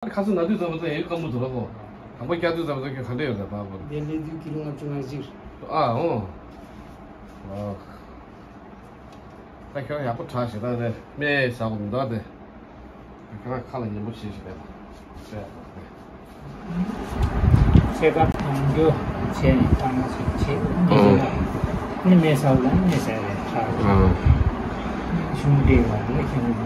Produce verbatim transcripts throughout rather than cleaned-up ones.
ཁ་སང་ན་དུས་ཙམ་པ་ཚོ་ཡང་སྐམ་པོ་འདུག་ལ་གོ། དང་པོ་བསྐྱར་དུས་ཙམ་པ་ཚོ་ཁྱོད་ག་འདྲ་ཡོད་རེད་པ་གོ། དེ་སླེབས་དུས་ཀི་ལོ་ལྔ་བཅུ་ང་གཅིག་ཨ་འོ། ཨོ། ད་ཁྱོད་རང་ཡག་པོ་དྲག་ཞེ་དྲག་རེད། སྨན་ཟ་དགོས་མི་འདུག་དེ། ཁྱོད་རང་ཁ་ལ་ཉན་པོ་བྱེད་ཞེ་དྲག་རེད། ཆེ་ཁ་གང་རྒྱུ་བྱས་ནས་བཏང་ན་ཞིག་བྱེད། ཨོ། ནི་མེད་ས་ལ་མེད་ས་རེད་ཁྲག་ཨ། ཆུང་འདྲེས་བ་ལ་ཁྱོད་ཀྱི།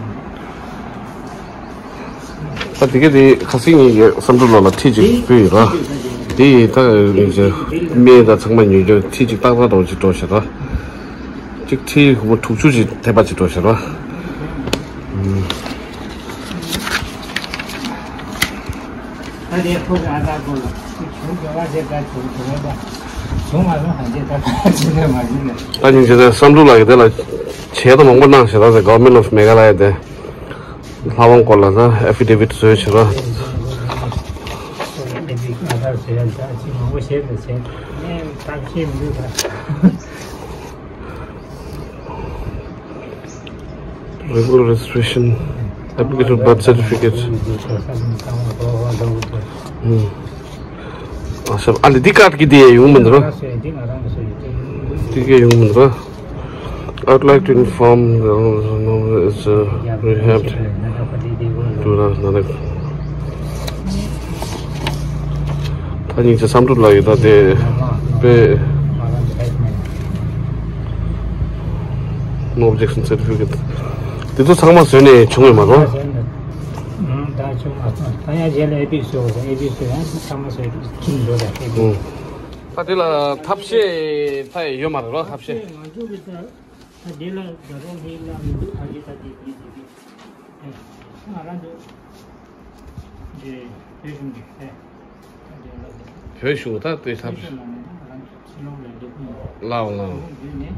ད་དེ་ག་དེ་ཁ་སང་ཉིན་གྱི་བསམ་གྲུབ་ལགས་ལ་ཁྲི་གཅིག་ཕུལ་ཡོད་ར། དེ་ཡིས་ད་སྨན་དང་ཚང་མ་ཉོས་རྒྱུ་ཁྲི་གཅིག་ཏག་ཏག་འདྲ་བོ་ཅིག་འགྲོ་ཞེ་དྲག་གཅིག་ཁྲི་ཧུ་མ་དྲུག་ཅུ་ཅིག་ཐེབས་པ་ཅིག་འགྲོ་ཞེ་དྲག་ཨུམ། ད་དེ་ཕོ་གི་ཨ་ད་གོ་ལ་ཁྱོད་འགྲོ་བ་ཟེར་ད་ཁྱོད་འགྲོ་བ་ད་བྱུང་མ་སོང་ད་ཅེ་ད་ད་ཅི་ནས་མ་ཡིན་ནས། ད་ཉིན་ཅེ་ད་བསམ་གྲུབ་ལགས་ཀྱིས་དེ་ལ་བྱེད་དོ་མང་པོ་གནང་ཞེ་དྲག་ཟེར། Government of Meghalaya དེ། ལྷ་དབང་སྐོར་ལ་ད་affidavit བཟོས་བྱས་ར། Regular registration, application, birth certificate. ཨ་ཤ་ཨ་ལེ་འདི་ཀར་གི་དེ་ཡོང་མི་འདུག་ར། འདི་གས་ཡོང་མི་འདུག་ར། I'd like to inform the is uh, rehabbed to the another. ད་ཉིན་ཅེ་བསམ་གྲུབ་ལགས་ཡོད་ད་དེ་པེ། No objection certificate དེ་ཚོ་ཚང་མ་བཟོས་ནས་བྱུང་ཡོད་མ་རེད། ད་ཆུང་མ་སོང་ད་ཡང་རྗེས་ལ་ཨེ་པི་སོ་ཨེ་པི་སོ་ཡང་ཚང་མ་བཟོས་ཁྱིམ་འགྲོ་ད་ཨེ་པི། ད་དེ་ལ་ཐབས་ཤེས་ད་ཡོད་མ་རེད་རོ། ཐབས་ཤེས། ང་ཚོ་གི་ད་ད་དེ་ལ་ད་རུང་ཧི་ལ་མི་འདུག་ད་དེ་ད་དེ་དེ་དེ་དེ་ང་རང་ཚོ་དེ་བོད་གཞུང་གི་ད་དེ་ལ་བོད་གཞུང་ད་དེ་ཐབས་ཤེས་ལ་ང་རང་ཚོ་ཕྱི་ལོགས་ལ་འདུག་ལའོ་ལའོ། ད་ལྟ་ལ་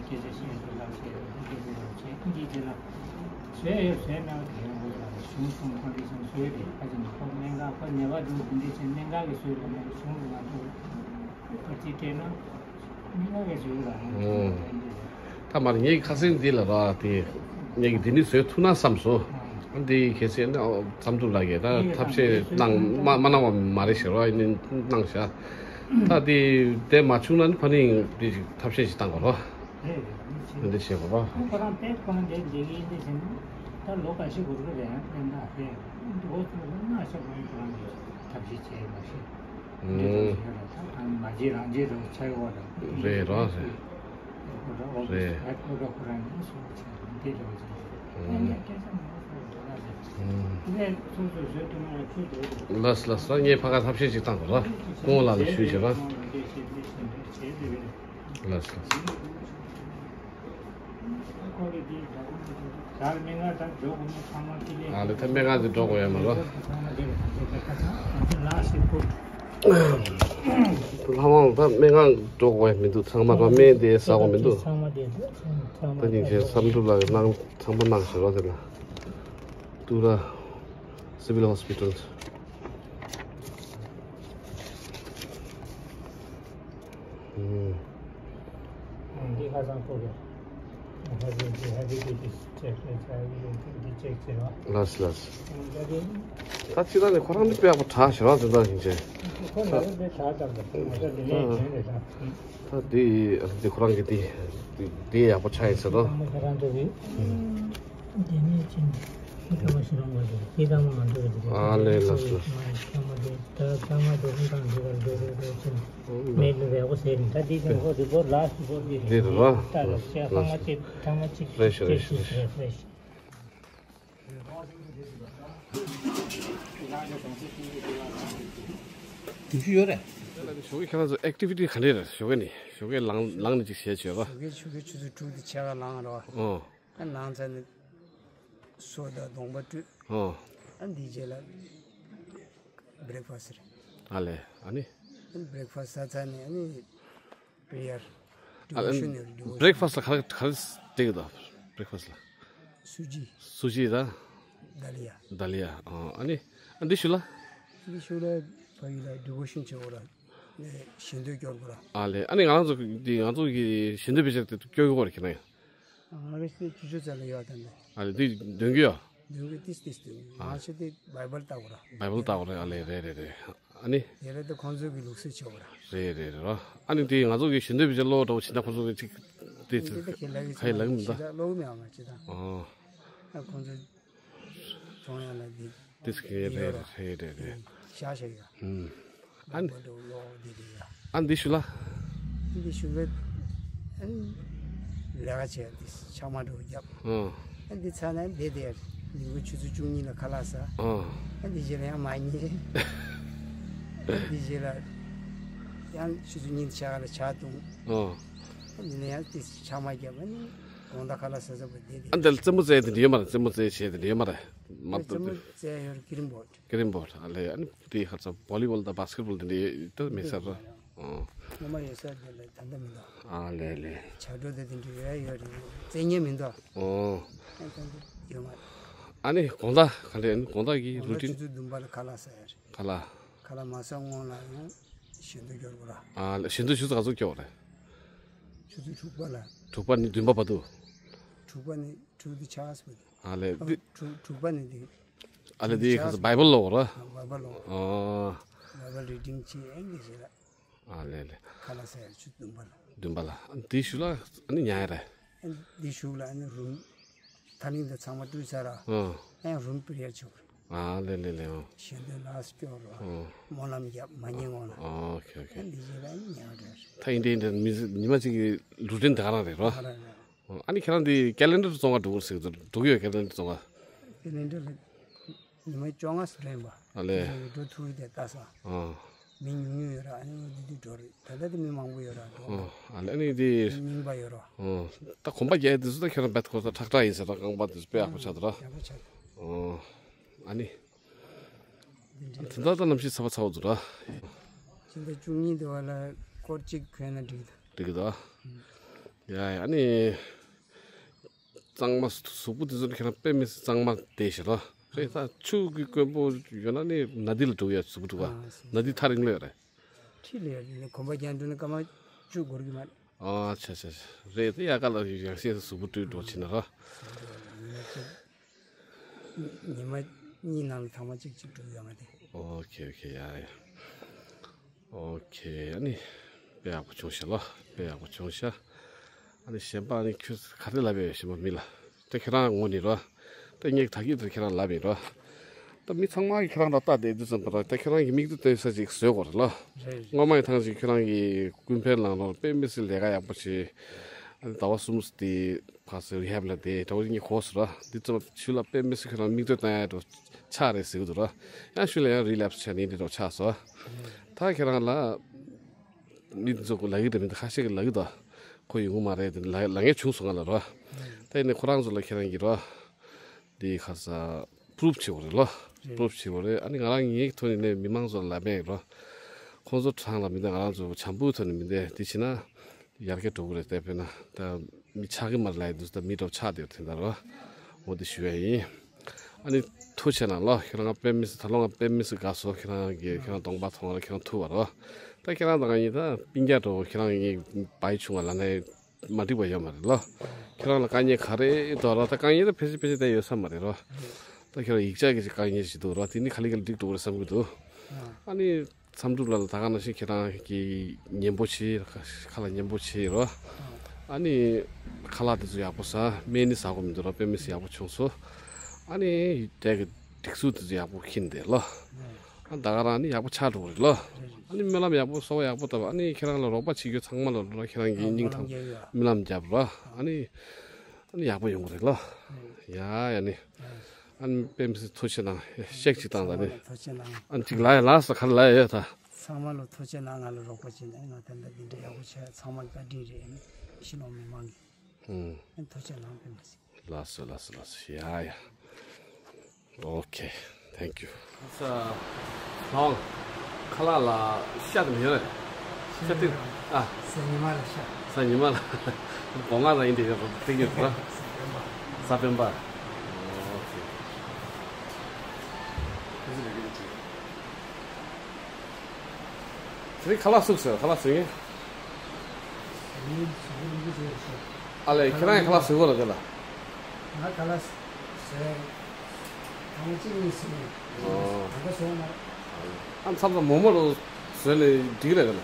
སྐད་ཆ་བཤད་འདུག་ལབ་བྱས་ལ་སྐད་ཆ་ལབ་བྱས་ཁོང་གིས་དེ་ལ་བཟོས་ཡོད་བཟོས་མེད་པ་དེ་ཡང་འོས་ལ་གཞུང་གསུམ་ཁོང་གིས་གསུམ་བཟོས་རེད། ཁ་ཅིག་ནི་ཁོ་སྨན་ཁང་ཁོ་ནད་པ་འདུག་འདི་འདྲ་བྱས་སྨན་ཁང་གིས་བཟོས་རེད་མ་གཞུང་གི་ང་ཚོ་པར་ཅིག་སྤྲད་ན་སྨན་ཁང་གིས་བཟོས་རེད། ད་མར་ངས་ཁ་སང་འདི་ལ་ར་དེ་ངས་ཀྱི་འདི་ནི་བཟོས་ཐུབ་ན་བསམ་སོང་། འདི་གལ་སྲིད་ནི་བསམ་ཚུལ་ལ་གས་ད་ཐབས་ཤེས་གནང་མ་མ་གནང་བ་མ་རེད་ཤག་ར་ཡིན་གནང་ཤག་ད་དེ་དེ་མ་བྱུང་ན་ནི་ཕ་ནི་དེ་ཐབས་ཤེས་ཤིག་བཏང་དགོས་ར། འདི་བྱེད་དགོས་ར། ཁོ་རང་དཔེ་ཁོ་རང་འདིར་བསྡད་ཀྱི་ཡིན་དེ་བྱས་ན་ད་ལོ་འགའ་ཤས་འགོར་གི་རེད། ཡང་དཔེ་འདྲ་དཔེ་འདི་འོ་ཚོ་ལ་སྔ་ཤོས་ཁོ་རང་ཁོ་རང་གི་ཐབས་ཤེས་བྱས་མ་ཤེས་འདི་ཚོ་ཨུམ། བྱས་ར་ད་ད་མ་བྱེད་རང་བྱེད་རོགས་ཆགས་ཡོད་ར། རེད་ར་རེད། ཁོ་རང་ཨོ་རེད། ཕིས་ཧེཌ་ཀོ་ཊར་ཁོ་རང་ནས་སུ་བྱས་འདི་འདྲ་བྱས་ཨུམ། ཡང་སྐད་ཆ་མང་པོ་འགྲོ་ར་རེད། ཨུམ། དེ་ནས་སོ་སོ་བཟོས་ཐུབ་ན་ལ་ཁྱོད་བཟོས་རེད། ལགས་ལགས་ལགས་ངས་ཕ་ག་ཐབས་ཤེས་ཅིག་བཏང་དགོས་ར། ཁོང་ལ་ལ་ཞུས་བྱས་ར། ལགས་ལགས། ཨ་ལེ་ད་སྨན་ཁང་དུ་འགྲོ་དགོས་ཡ་མ་རེད། ལྷ་དབང་ད་སྨན་ཁང་འགྲོ་དགོས་ཡ་མི་འདུག་ཚང་མ་ར་སྨན་དེ་ཟ་དགོས་མི་འདུག་ད་ཉིན་བྱས་བསམ་གྲུབ་ལགས་གནང་ཚང་མ་གནང་ཞེས་ར་དེ་ལ་ཏུ་ར་Civil Hospital། ཨུམ། འདི་ཁ་སང་ཁོ་གི་ཧ་ཅང་འདི་ཧ་ཅང་འདི་ཅེག་ཅེག་བྱས་ཡོད་འདི་ཅེག་བྱས་རོགས། ལགས་ལགས། ད་ཅི་ད་ནི་ཁོ་རང་ནི་དཔེ་ཡག་པོ་དྲག་ཞེ་རོགས་དེ་འདྲ་ཡིན་ཅེ། ཁོ་ལ་ལ་དཔེ་དྲག་ཙམ་དང་ང་ཚོ་འདི་ནས་བྱོན་རེད་ད། ད་འདི་འདི་ཁོ་རང་གི་འདི་འདི་ཡག་པོ་ཆགས་ཡིན་ཟེར་རོགས། ཁོ་རང་ཚོ་གི་འདི་ནས་ཕྱིན་ཁྱི་ཐ་མ་ཤི་རོང་བ་དེ་ཁྱི་ཐ་མ་ང་ཚོ་གི་དེ་ཨ་ལེ་ལགས་ལགས། ཐ་མ་དེ་ད་ཐ་མ་དེ་ཧུང་ཐང་འདི་གར་འགྲོ་རེད་འགྲོ་ཕྱིན། མེད་ལ་རེ་བོ་ཟེར་ནི་ད་འདི་ཀྱང་ཁོ་རི་བོ་ལ་རི་བོ་འདི་རེད། འདི་རེད་རོ། ད་ལ་ཤ་ཐ་མ་གཅིག་ཐ་མ་གཅིག་རེད་ཤག་རེད་ཤག་རེད་ཤག་རེད་ཤག་དུས་ཚོད་ཡོད་རེད། ཞོགས་ཀས་ཁྱེད་རང་ཚོ་ཨེག་ཊི་བི་ཊི་ག་འདྲས་རེད། ཞོགས་ཀས་ནི་ཞོགས་ཀས་ལངས་ལངས་ནས་ཅིག་བྱས་བྱས་རོ། ཞོགས་ཀས་ཆུ་ཚོད་ཆུ་ཚོད་དྲུག་དང་ཕྱེད་ཀ་ལངས་རོ། ཨོ། ཨ་ནང་ཚ་ནི་སོ་དང་གདོང་པ་བཀྲུས། ཨོ། ཨ་འདིའི་རྗེས་ལ་བྷི་རེག་ཕ་སི་རེད། ཨ་ལེ་ཨ་ནི། ཨ་ནི་བྷི་རེག་ཕ་སི་ཟ་ཚར་ནས་ཨ་ནི་པི་ཡར་ཨ་ཨ་ནི་བྷི་རེག་ཕ་སི་ལ་ག་རེ་ག་རེ་སྟེར་གི་འདུག་བྷི་རེག་ཕ་སི་ལ། སུ་ཇི། སུ་ཇི་དང་། དཱ་ལི་ཡ། དཱ་ལི་ཡ། ཨ་ནི་ཨ་འདི་ཞུ་ལ། འདི་ཞུ་ལ་ཕ་གི་ལ་ཌི་བོ་ཤན་བྱེད་འོ་ལ། ཞལ་འདོན་སྐྱོར་དགོས་ར། ཨ་ལེ་ཨ་ནི་ང་རང་ཚོ་འདི་ང་ཚོ་གི་ཞལ་འདོན་པའི་ཆེད་དུ་སྐྱོར་གི་ཡོད་རེད་ཁྱེད་རང་ཡང་། ང་རེ་སེ་ཆུ་ཚོད་ཙམ་ལ་ཡོད་དམ་མེད། ཨ་ལེ་འདི་འདོན་གི་ཡོད། འདོན་གྱི་ཏིས་ཏིས་འདོན་གྱི། ང་ཚོ་དེ་བའི་བལ་ལྟ་བུ་ར། བའི་བལ་ལྟ་བུ་རེད། ཨ་ལེ། རེད་རེད་རེད། ཨ་ནི། དེ་ལ་དེ་ཁོང་ཚོ་གི་ལུགས་སྲོལ་ཆེ་བ་ར། རེད་རེད་རེད་ར། ཨ་ནི་དེ་ང་ཚོ་གི་ཞལ་འདོན་བི་ཇ་ལོ་འདྲ་བོ་བྱེད་ན་ཁོང་ཚོ་གི་ཅིག་དེ་ཚོ་ཁ་ཡི་ལག་མི་འདུག་ཁ་ཡི་ལག་མི་འདུག་ལོ་མི་ཨ་མ་ཅི་དང་། ཨོ། ཨ་ཁོང་ཚོ་ཚོང་ཡང་ལ་དེ། དེ་ཚོ་གི་རེད་རེད་རེད་རེད། ཤ་ཤ་ཡ། ཨུམ། ཨ་ནི། ཨ་འདི་ཞུ་ལ། འདི་ཞུ་ལ། ཨ་ནི་ལས་ཀ་བྱས་འདི་ཆག་མ་འགྲོ་རྒྱབ། ཨོ། ཨ་འདི་ཚ་ན་འདི་དེ་ཉིན་གུང་ཆུ་ཚོད་བཅུ་གཉིས་ལ་ཁ་ལག་ཟ། ཨོ། ཨ་འདི་རྗེས་ལ་ཡང་མ་ཉལ། ཨ་འདི་རྗེས་ལ་ཡང་ཆུ་ཚོད་གཉིས་ཆ་ག་ལ་ཇ་བཏུང་། ཨོ། ཨ་འདི་ནས་ཡང་འདི་ཆག་མ་རྒྱབ། ཨ་ནི་དགོང་དག་ཁ་ལག་ཟ་ཟ་བ་འདི་དེ། ཨ་འདི་ལ་རྩེད་མོ་རྩེ་དེ་འདྲ་ཡོད་མ་རེད། རྩེད་མོ་རྩེ་བྱས་དེ་འདྲ་ཡོད་མ་རེད། མ་གཏོགས་རྩེད་མོ་རྩེ་ཡོད་རེད། ཀེ་རིམ་བོར་ཌི། ཀེ་རིམ་བོར་ཌི། ཨ་ལེ། ཨ་ནི་དེ་ཁ་ཚ་བོ་ལི་བོལ་དང་བྷ་སི་ཀེ་ཊི་བོལ་དེ་འདྲ་ཡོད་མེད་ས་ར། ཨོ། ངོ་མ་ཡོད་ས་དེ་ལ་ད་ལྟ་མི་འདུག་ཨ་ལེ་ལེ། བྱ་སྒྲོ་དེ་དེ་འདྲ་ཡོད་ཡོད་རེད། རྩེད་མཁན་མི་འདུག་ཨོ། ཨ་ད་ལྟ་ཡོད་མ་རེད། ཨ་ནི་དགོང་དག་ག་ལེ། ཨ་ནི་དགོང་དག་གི་རུ་ཊིན། ཆུ་ཚོད་བདུན་པ་ལ་ཁ་ལག་ཟ་ཡ་རེད། ཁ་ལག་ཁ་ལག་མ་ཟ་སྔོན་ལ་ཡང་ཞལ་འདོན་སྐྱོར་དགོས་ར། ཨ་ལེ། ཞལ་འདོན་ཆུ་ཚོད་ག་ཚོད་སྐྱོར་བ་རེད། ཆུ་ཚོད་དྲུག་པ་ལ། དྲུག་པ་ནས་བདུན་པ་བར་དུ། དྲུག་པ་ནས་དྲུག་དེ་ཆགས་སོང་། ཨ་ལེ། ཨ་འདི། དྲུག་དྲུག་པ་ནས་དེ། ཨ་ལེ། འདི་ཁ་ཚ་བའི་བལ་ལོ་ར། བའི་བལ་ལོ། ཨོ། བའི་བལ་རི་ཌིང་བྱས་ཨེ་འདི་ཟེར་ལ། ཨ་ལེ་ལེ། ཁ་ལག་ཟ་ཡ་ཆུ་བདུན་པ་ལ། བདུན་པ་ལ། ཨ་འདི་ཞུ་ལ་ཨ་ནི་ཉལ་ཡ་རེད། ཨ་འདི་ཞུ་ལ་ཨ་ནི་རུམ། ཐ་ལིང་དང་ཚང་མ་བཀྲུས་ཚར་ར། ཨོ། ཨ་ཡང་རུམ་སྤྲད་ཡ་ཆོག་ཨ་ལེ་ལེ་ལེ། ཨོ། ཞལ་འདོན་ལགས་སྐྱོར་ར། ཨོ། སྨོན་ལམ་རྒྱབ་མ་ཉལ་སྔོན་ལ། ཨོ་ཁེ་ཁེ། ཨ་འདི་བྱས་ལ་ཨ་ནི་ཉལ་རེད། ད་ཡིན་དེ་ཡིན་དེ་མི་ཉི་མ་གཅིག་གི་རུ་ཊིན་དེ་ག་རང་རེད་ར། ཨ་ར་ར། ཨ་ནི་ཁྱེད་རང་འདི་ཀེ་ལེན་ཌར་བཙོང་ག་འགྲོ་གི་ཟེར་གི་འདུག་ཡོད། ཀེ་ལེན་ཌར་བཙོང་ག་ཀེ་ལེན་ཌར་ལ་ཉི་མ་བཅོ་ལྔ་སུ་འདྲེན་པ། ཨ་ལེ། འགྲོ་ཐུག་དེ་ལྟ་ས། ཨ། མི་ཉུང་ཉུང་ཡོད་ར། ཨ་ནི་འདི་འདི་འགྲོ་རེད། ད་ལྟ་དེ་མི་མང་པོ་ཡོད་ར་འགྲོ། ཨ་ལེ། ཨ་ནི་འདི། རྙིང་པ་ཡོད་ར། ཨ། ད་གོམ་པ་རྒྱག་དུས་སུ་ད་ཁྱེད་རང་བེད་ཁོ་ས་ཁྲག་ཁྲག་ཡིན་ཟེར་ར། རྐང་པ་དུས་སུ་དཔེ་ཡག་པོ་ཆགས་འདུག་ར། ཡག་པོ་ཆགས་འདུག་ཨ། ཨ་ནི། འདི་འདྲ། དེ་ད་ལྟ་གནམ་གཤིས་ཚ་བ་ཚ་བོ་འདུག་ར། ཕྱི་ཟླ་བཅུ་གཉིས་དེ་བ་ལ་སྐོར་གཅིག་གོན་ན་འགྲིག་འདུག་འགྲིག་གི་འདུག་ཨ། ཡ་ཡ། ཨ་ནི། གཙང་མ་གཟུགས་པོ་དེ་ཚོ་ཁྱེད་རང་དཔེ་མི་སྲིད་གཙང་མ་བསྡད་ཤག་ར། རེད། ད་ཆུ་གི་དཀོན་པོ་ཡོད་ན་ནི་ན་དི་ལ་འགྲོ་ཡ་གཟུགས་པོ་འགྲོ་ག་ཨ་སྲིད། ན་དི་ཐག་རིང་ལོས་རེད། ཁྲིད་ལས་རེད། གོམ་པ་རྒྱག་འགྲོ་ན་སྐར་མ་བཅུ་འགོར་གི་མ་རེད། ཨ་ཆ་ཆ་ཆ། རེད་དེ། ཡ་ག་ལ་ཡང་ཤེས་གཟུགས་པོ་བཀྲུས་འགྲོ་ཕྱིན་ན་ར། ཉི་མ་གཅིག་ཉི་མ་གཉིས་ནང་ལ་ཐེངས་མ་གཅིག་གཅིག་འགྲོ་གི་ཡོད་མ་རེད། ཨོ་ཁེ་ཨོ་ཁེ། ཡ་ཡ། ཨོ་ཁེ། ཨ་ནི་དཔེ་ཡག་པོ་བྱུང་ཤག་ལ། དཔེ་ཡག་པོ་བྱུང་ཤག་ཨ་ནི་གཞན་པ་ཨ་ནི་ཁྱོད་ག་རེ་ལབ་ཡོད། གཞན་པ་མི་ལ། ད་ཁྱེད་རང་ངོ་ནས་རོ། ད་ངས་ད་གིན་ད་ཁྱེད་རང་ལབ་ཡིན་རོ། ད་མི་ཚང་མ་གིས་ཁྱེད་རང་ལ་ལྟ་བསྡད་དུས་ཙམ་པ་ད་ཁྱེད་རང་གི་མིག་ཏུ་ལྟོས་ས་ཅིག་བཟོས་དགོས་རེད་ལ། རེད། སྔོན་མ་ཡི་ཐང་ཅིག་ཁྱེད་རང་གིས་ཀུན་ཕན་ལང་རོ། དཔེ་མི་སྲིད་ལས་ཀ་ཡག་པོ་བྱས། ཨ་ནི་ཟླ་བ་གསུམ་དེ་ཕར་ཚུར་རི་ཧེབ་ལ་བསྡད་དྲ་བ་ངས་གོ་སོང་ར། འདི་ཙམ་ཆུ་ལ་དཔེ་མི་སྲིད་ཁྱེད་རང་མིག་ལྟོས་བཏང་ཡ་འགྲོ་ཆགས་རེད་ཟེར་གི་འདུག་ར། ཡང་ཤུལ་ལ་ཡང་རི་ལེབ་སི་བྱས་ནས་འདི་འགྲོ་ཆགས་སོང་། ད་ཁྱེད་རང་ལ། མི་དེ་ཚོ་ལབ་ཀྱི་རེད། མི་དེ་ཁ་ཤས་ཀྱིས་ལབ་ཀྱི་འདུག་ཁོ་ཡོང་གི་མ་རེད་དེ་ལབ་ལབ་མཁན་བྱུང་སོང་ང་ལ་རོ། ད་ཡིན་ནའི་ཁོ་རང་ཚོ་ལ་ཁྱེད་རང་གིས་རོ། འདི་ཁ་ས་པུ་རུབ་བྱེད་དགོས་རེད་ལོ། པུ་རུབ་བྱེད་དགོས་རེད། ཨ་ནི་ང་རང་ངའི་ཐོག་ནས་ནས་མི་མང་ཚོ་ལ་ལབ་པ་ཡིན་རོ། ཁོང་ཚོ་གྲས་ལ་མི་འདུག་ང་རང་ཚོ་བྱམས་པོའི་ཐོག་ནས་མི་འདུག་འདི་བྱས་ན། ཡར་རྒྱས་འགྲོ་གི་རེད། དེ་དཔེར་ན་ད་མི་ཆགས་ཀྱི་མ་རེད་ལབ་ཡོང་དུས་ད་མི་འདྲ་བོ་ཆགས་བསྡད་ཡོད་དེ་འདྲ་རོ། འོ་དེ་ཞུ་ཡ་ཡིན། ཨ་ནི་ཐུགས་རྗེ་གནང་ལོ། ཁྱེད་རང་དཔེ་མི་སྲིད། ད་ལོ་ང་དཔེ་མི་སྲིད་དགའ་སོང་། ཁྱེད་རང་གིས་ཁྱེད་རང་གདོང་པ་མཐོང་བ་ལ་ཁྱེད་རང་ཐུག་པ་རོ། ད་ཁྱེད་རང་དང་ང་གཉིས་ད་སྤུན་ཀྱག་འདྲ་བོ། ཁྱེད་རང་ངའི་བའི་ཆུང་བ་ལ་ནས་མ་འགྲིག་པ་ཡོད་མ་རེད་ལོ། ཁྱེད་རང་ལ་དཀའ་ངལ་ག་རེ་འདུག་རོ། ད་དཀའ་ངལ་ད་ཕལ་ཆེར་ཕལ་ཆེར་ད་ཡོད་ས་མ་རེད་རོ། ད་ཁྱེད་རང་ཡིག་ཆ་གི་ཅིག་དཀའ་ངལ་ཞིག་འདུག་རོ། དེ་ནི་ག་ལེ་ག་ལེ་འགྲིག་འགྲོ་གི་རེད་བསམ་གྱི་འདུག་ཨ་ནི། མཚམས་སྒྲུབ་ལ་ལ་ད་ག་ནང་བཞིན་ཁྱེད་རང་གིས་ཉན་པོ་བྱེད། ཁ་ལག་ཉན་པོ་བྱེད་རོ། ཨ་ནི་ཁ་ལག་དེ་ཚོ་ཡག་པོ་ཟ། སྨན་ནི་ཟ་དགོས་མི་འདུག་རོ། དཔེ་མི་སྲིད་ཡག་པོ་བྱུང་སོང་། ཨ་ནི་དེ་གི་སྒྲིག་འཛུགས་དེ་ཚོ་ཡག་པོ་ཁྱེར་བསྡད་ལོ། ཨ་ད་ག་རང་ནི་ཡག་པོ་ཆགས་འགྲོ་གི་རེད་ལོ། ཨ་ནི་སྨོན་ལམ་ཡག་པོ་གསོལ་བ་ཡག་པོ་བཏབ། ཨ་ནི་ཁྱེད་རང་ལ་རོགས་པ་བྱེད་རྒྱུ་ཚང་མ་ལ་རོ། ཁྱེད་རང་གིས་སྙིང་ཐག་སྨོན་ལམ་རྒྱབ་རོ། ཨ་ནི། ཨ་ནི་ཡག་པོ་ཡོང་གི་རེད་ལོ། ཡ་ཡ་ནི། ཨ་ནི་དཔེ་མི་སྲིད་ཐུགས་རྗེ་གནང་། ཤེག་ཅིག་བཏང་ད་ནི། ཐུགས་རྗེ་གནང་། ཨ་ནི་ཅིག་ལ་ཡ་ལ་ས་ག་ལ་ཡ་ད། ཚང་མ་ལ་ཐུགས་རྗེ་གནང་། ང་ལ་རོགས་པ་བྱས་ནས་ང་ད་ལྟ་འདི་འདྲ་ཡག་པོ་བྱས། ཚང་མ་བཀའ་དྲིན་རེད། ཨ་ནི་ཕྱི་ལོགས་མི་མང་གི། ཨ་ནི་ཐུགས་རྗེ་གནང་། དཔེ་མི་སྲིད། ལགས་སོ་ལགས་སོ་ལགས་སོ། ཡ་ཡ། Okay, thank you. ས། ལའོ། ཁ་ལག་ལ་ཤ་དེ་མི་ཡོད་རེད། ཤ་དེ། ཨ། ས་ཉི་མ་ལ་ཤ། ས་ཉི་མ་ལ། སྒོ་ང་ལ་ཡིན་དེ་ཡོད་རེད། དེ་ཡོད་རེད། ས་སྤེན་པ། Okay. དེ་རིང་ཁ་ལག་བཟོས་ཟེར། ཁ་ལག་བཟོས་ངེས། ཨ་ལས། ཁྱེད་རང་ཡང་ཁ་ལག་བཟོས་གོ་ལ་དེ་ལ། ང་ཁ་ལག་བཟོས། གང་ཅི་ནས་ཟིན། ཨོ། གང་ག་སོང་མ་རེད། ཨ་མཚམས་མཚམས་མོག་མོག་ལ་བཟོས་ནས་འགྲིག་རེད་ག་ལ།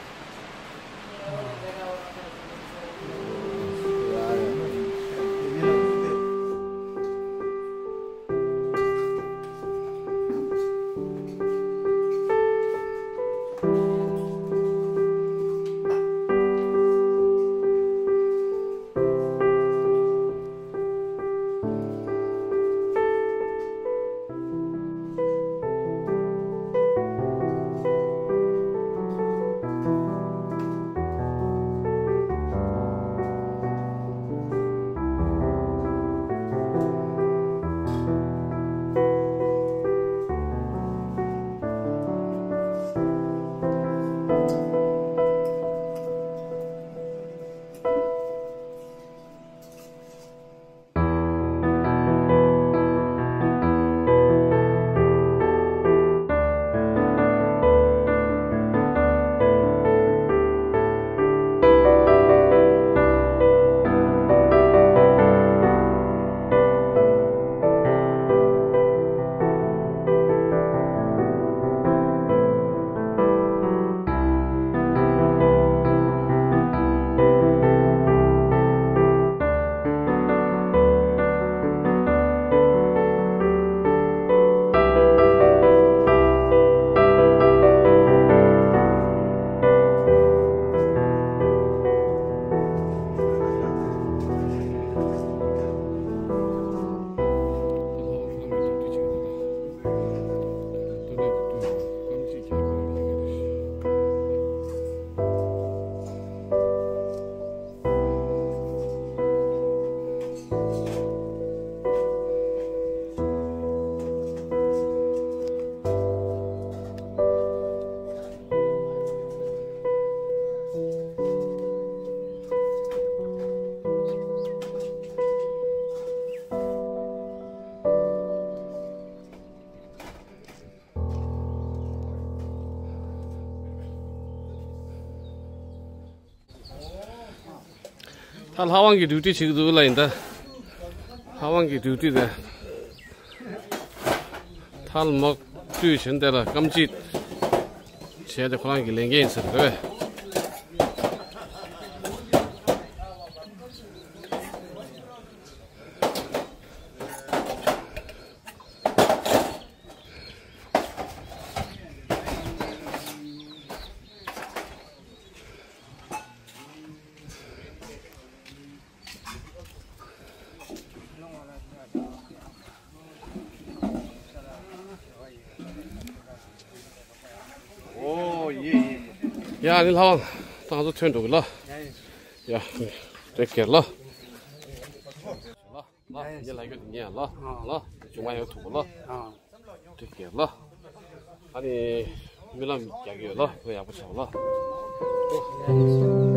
ད་ལྷ་དབང་གི་ཌིའུ་ཊི་བྱེད་ཀྱི་འདུག་ལ་ཡིན་ད། ལྷ་དབང་གི་ཌིའུ་ཊི་རེད། ཐལ་མོ་བཀྲུས་བྱས་དེ་ལ་སྐམ་དཔྱད་བྱས་ཏེ་ཁོ་རང་གི་ལས་འགན་ཡིན་ཟེར་རེད། ཨོ་ཡེ་ཡེ། ཡ་ནི་ལྷ་དབང་ད་ང་ཚོ་ཐོན་འགྲོ་གི་ལ། ཡ་རེད་གེ་ལ། ལ་ཡེ་ལ་ཡོད་ཉེ་ལ་ལ་ཅུང་མ་ཡོད་ཐུག་ལ། རེད་གེ་ལ། ཨ་ནི་རྨི་ལམ་རྒྱག་གི་ཡོད་ལ་ཁོ་ཡག་པོ་ཆགས་ལ།